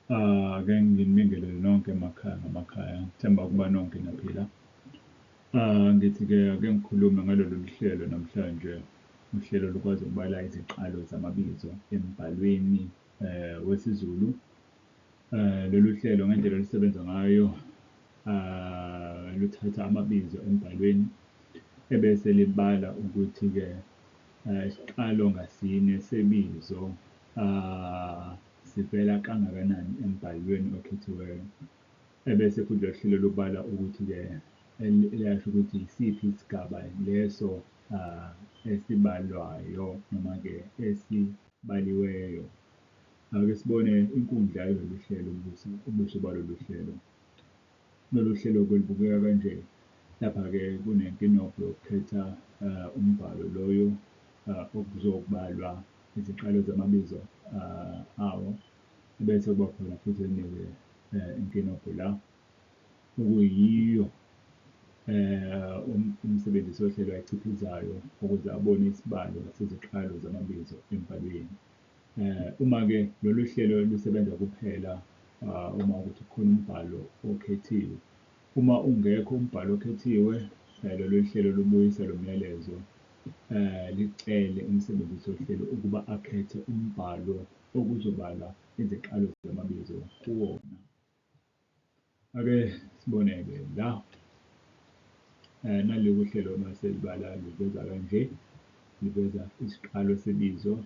Ake nginibingelele nonke emakhaya ngamakhaya, ngithemba ukuba nonke niyaphila. Ngithi-ke ake ngikhulume ngalolu hlelo namhlanje, uhlelo olukwazi ukubala iziqalo zamabizo embhalweni wesiZulu. Lolu hlelo ngendlela olusebenza ngayo luthatha amabizo embhalweni ebese libala ukuthi-ke isiqalo ngasinye sebizo sivela kangakanani embhalweni okhethiweyo. Ebese futhi lolu hlelo lubala ukuthi-ke liyasho ukuthi isiphi isigaba leso esibalwayo noma-ke esibaliweyo. Ake sibone inkundla yalolu hlelo ubuso balolu hlelo. Lolu hlelo-ke lubukeka kanje. Lapha-ke kunenkinobho yokukhetha umbhalo loyo okuzobalwa iziqalo zamabizo awo. Bese kuba khona futhi enye-ke inkinobho la okuyiyo umsebenzisi wohlelo ayichiphizayo ukuze abone isibalo seziqalo zamabizo embhalweni. Uma-ke lolu hlelo lusebenza kuphela uma kuwukuthi kukhona umbhalo okhethiwe. Uma ungekho umbhalo okhethiwe, lolu hlelo lubuyisa lo myalezo licele umsebenzisi wohlelo ukuba akhethe umbhalo okuzobalwa iziqalo zamabizo kuwona. Ake sibone-ke la. Nalolu hlelo mase libala liveza kanje, liveza isiqalo sebizo.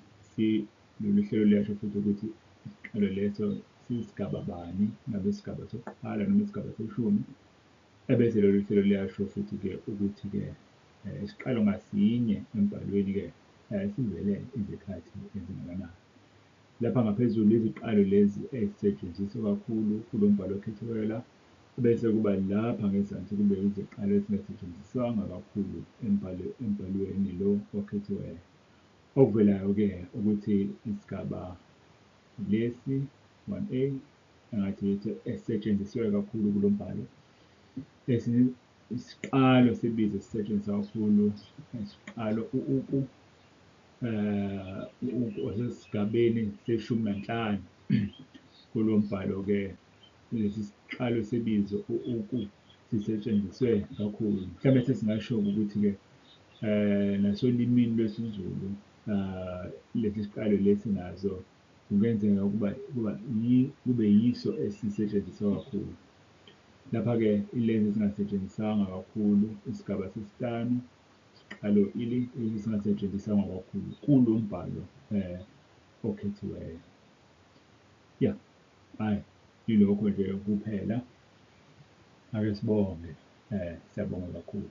Lolu hlelo liyasho futhi ukuthi isiqalo leso siyisigaba bani, ngabe isigaba sokuqala noma isigaba seshumi. Ebese lolu hlelo liyasho futhi-ke ukuthi-ke isiqalo ngasinye embhalweni-ke sivele izikhathi ezingakanani. Lapha ngaphezulu iziqalo lezi ezisetshenziswa kakhulu kulo mbhalo okhethiweyo la, bese kuba lapha ngezansi kube iziqalo ezingasetshenziswanga kakhulu embhalweni lo okhethiweyo. Okuvelayo-ke ukuthi isigaba lesi 1A engathi esisetshenziswe kakhulu kulo mbhalo. Isiqalo sebizo esisetshenziswa kakhulu isiqalo u-uku u-uku osesigabeni seshumi nanhlanu. Kulo mbhalo-ke lesi siqalo sebizo u-uku sisetshenziswe kakhulu. Mhlawumbe sesingasho-ke ukuthi-ke nasolimini lwesiZulu lesi siqalo lesi nazo kungenzeka ukuba kuba kube yiso esisetshenziswa kakhulu. Lapha-ke ilezi ezingasetshenziswanga kakhulu isigaba sesihlanu isiqalo ili esingasetshenziswanga kakhulu kulo mbhalo okhethiweyo. Ya, hhayi ilokho nje kuphela. Ake sibonge siyabonga kakhulu.